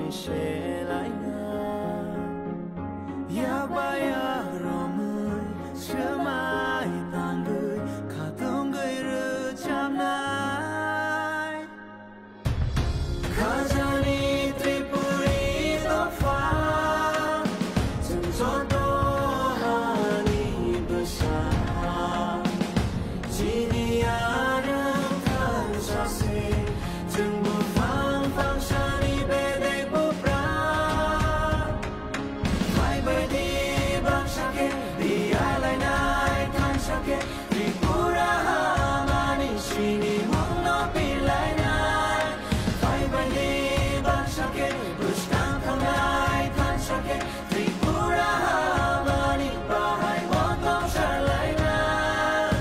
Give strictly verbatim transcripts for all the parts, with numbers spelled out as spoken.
Selaina, yakba yakromwi, swmai tangwi, khatungwi rwchapnai. Khajani Tripuri dopha, chwng joto hani bwsa. Chini yarwng thansa se, chwng buphang phangsani bedek bupra. Phaibaidi bangsa khe, riyalainai thansa khe, Tripura hamani sinimungno pilainai. Phaibaidi bangsa khe, bwskang thangnai thansa khe, Tripura hamani bahai o tongsa lainai.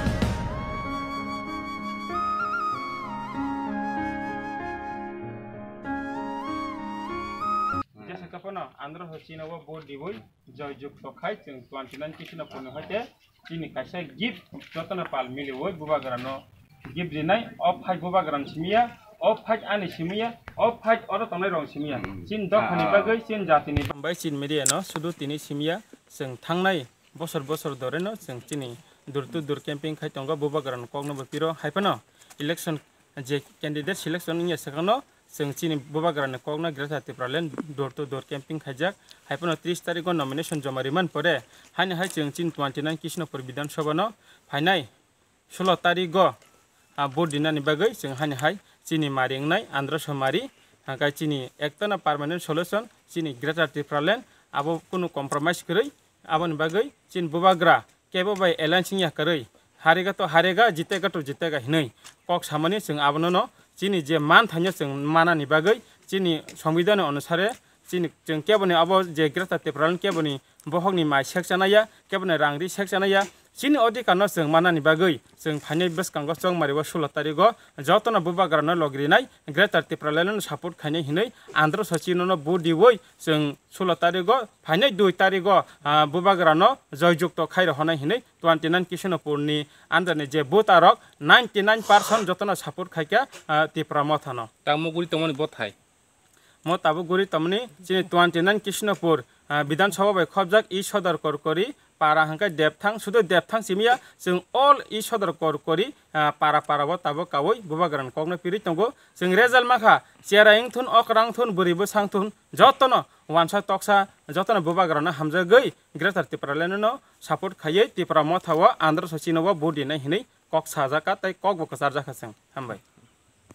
Jesa kapano Andhra Sachino o vote diwi joy jukto khai chwng twenty nine Kishnapurni hoite chini kaisa gift jotono pal miliwi bubagrano gift rinai. O phai bubagrano simiya, o phai ani simiya, o phai oro tongnai rong simiya. Hmm. Chini dophani bagwi, chini jatini bagwi, chini media no sudu tini simiya. Chwng thangnai bosor bosor doreno chwng chini door to door camping khai tongo, bubagrano kokno bo piro. Haiphano election je candidate selection wngya swkangno chwng chini bubagrani kokno Greater Tipraland door to door camping khaijak. Haiphano tris tarigo nomination joma rimani pore haino hai chwng chini twenty nine Kishnapur Bidhan Sabhano phainai sulo tarigo, ah, vote dinani bagwi chwng haino hai chini mari wngnai Andhra Somari, hwnkhe chini ektano permanent solution chini Greater Tipraland, abo kunu compromise kwrwi. Aboni bagwi chini bubagra kebo bai alliance wngya kwrwi, harega to harega, jitega to jitega hinwi kok samani chwng abono no chini je man thaino chwng manani bagwi chini songbidani onusare chini chwng keboni abo je Greater Tipraland keboni bohokni mai sek chanaya, keboni rang ri sek chanaya, chini odhikar no chwng manani bagwi chwng phainai bwskango chongmari o sulo tarigo jotono bubagrano logrinai Greater Tipraland no support khainai hinwi Andhra Sachino no vote diwi chwng sulo tarigo phainai dui tarigo, ah, bubagrano joy jukto khai rohonai hinwi twenty nine Kishnapurni under ni je voter rok ninety nine percent jotono support khaikha, ah, Tipra Mothano. Tamo guri tongmani bothai. Mo tabuk guri tongmani chini twenty nine Kishnapur, ah, Bidhan Sabha bai khobjak E Sodor Korkori para hwnkhe Depthang, sudu Depthang simiya chwng all E Sodor Korkori, ah, para para o tabuk kawi bubagrano kokno pirwi tongo. Chwng result mankha, cherai wngthun, okra wngthun, bwrwi bwsa wngthun, jotono wansa toksa, jotono bubagrano hamjagwi Greater Tipraland no support khaiwi Tipra Motha o Andhra Sachino o vote dinai hinwi kok sajakha tei kokbo kwcharjakha chwng. Hambai.